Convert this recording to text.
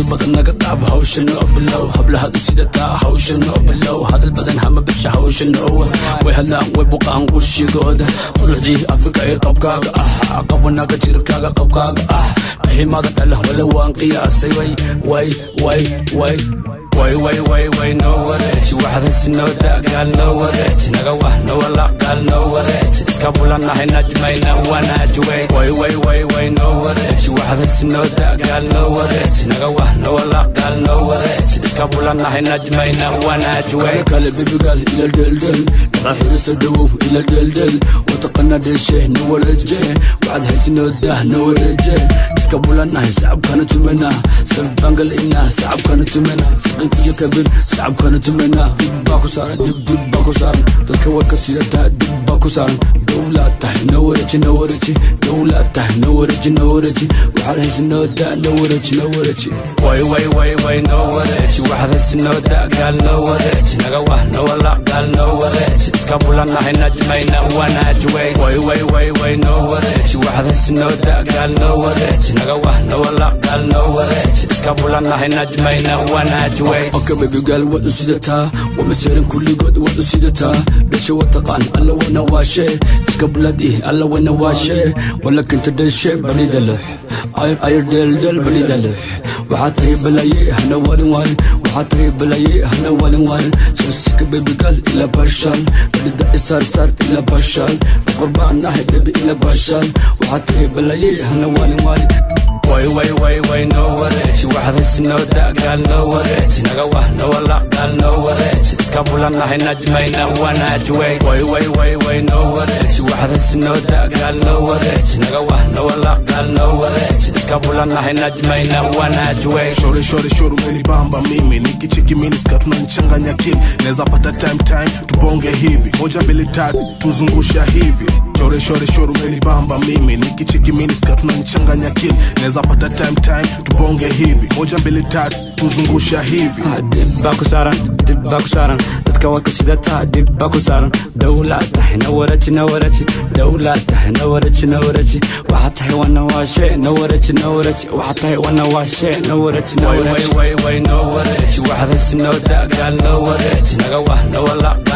Hadal badan naga dhaaf, hawsha noo bilow. Hablahaad u sidataa, hawsha noo bilow. Hadal badan hama bisha, hawsha noo. Way hadlaan, way buqaan qushigooda. Quruxdii Afrika ee qabkaaga ah, qabanaaga jirkaaga, qabkaaga ah, qiximada dhala wala waan qiyaasay. Way way way way way way way way, noo wareeji. Waxaad haysi noo dagaal, noo wareeji. Naga wah, noo walaaq gaal, noo wareeji. Iska bulanahay, najmayna wanaaji. Way way way way way, noo wareeji. Waxaad haysi noo dagaal, noo wareeji. Naga wah, noo walaaq gaal, noo wareeji. Iska bulanahay, najmayna wanaaji. Way kale baby girl, ila dheldhel dhaxa xiriso dhowow, ila dheldhel wataqana dheeshe, noo wareeje. Waxaad haysi noo dah, noo wareeje. Iska bulanahay, sacabkana tumena, saf bangal ina sacabkana tumena, saqiib iyo kabir sacabkana tumena. Dib baa ku saaran, dib dib baa ku saaran, dadka warka sidataa dib baa ku saaran. Dowlaad tahay, noo wareeji, noo wareeji. Dowlaad tahay, noo wareeji, noo wareeji. Waxaad haysi noo daa, noo wareeji, noo wareeji. Way way way way, noo wareeji. Waxaad haysi noo daa gaal, noo wareeji. Naga wah, noo walaaq gaal, noo wareeji. Iska bulanahay, najmayna wanaaji. Way way way way way, noo wareeji. Waxaad haysi noo daa gaal, noo wareeji. Naga wah, noo walaaq gaal, noo wareeji. Iska bulanahay, najmayna wanaaji. Way okay, baby girl, waad u sidataa, waa maseeran kulligood, waad u sidataa. Dhasha wataqaan alla wana waashe, iska buladi alla wana waashe. Walakinta dhashe balida lux ayr ayr dheeldheel balida lux. Waxaa tahay balaye, hana walin walin. Waxaa tahay balaye, hana walin walin. Sosika baby girl, ila bashal balida isaar saar, ila bashal boqor baan nahay, baby, ila bashal. Waxaa tahay balaye, hana walin walin. Way way way way, noo wareeji. Waxaad haysi noo dagaal, noo wareeji. Naga wah, noo walaaq gaal, noo wareeji. Iska bulanahay, najmayna wanaaji. Way way way way way, noo wareeji. Waxaad haysi noo dagaal, noo wareeji. Naga wah, noo walaaq gaal, noo wareeji. Iska bulanahay, najmayna wanaaji. Way Shore shore shore, umenibamba mimi, nikicheki miniskirt unanichanganya akili, naweza pata time time tubonge hivi, moja mbili tatu tuzungusha hivi. Shore shore shore, umenibamba mimi, nikicheki miniskirt unanichanganya akili, naweza pata time time tubonge hivi, moja mbili tatu tuzungusha hivi. Dib baa ku saaran, dib baa ku saaran, dadka waa ka sidataa, dib baa ku saaran. Dowlad tahay, na wareeji, na wareeji. Dowlad tahay, na wareeji, na wareeji. Waxaa tahay wana waashe, na wareeji, na wareeji. Waxaa tahay wana waashe, na wareeji, na wareeji. Way way way, noo wareeji. Waxaad haysi noo dagaal, noo wareeji. Naga wah, noo walaaq.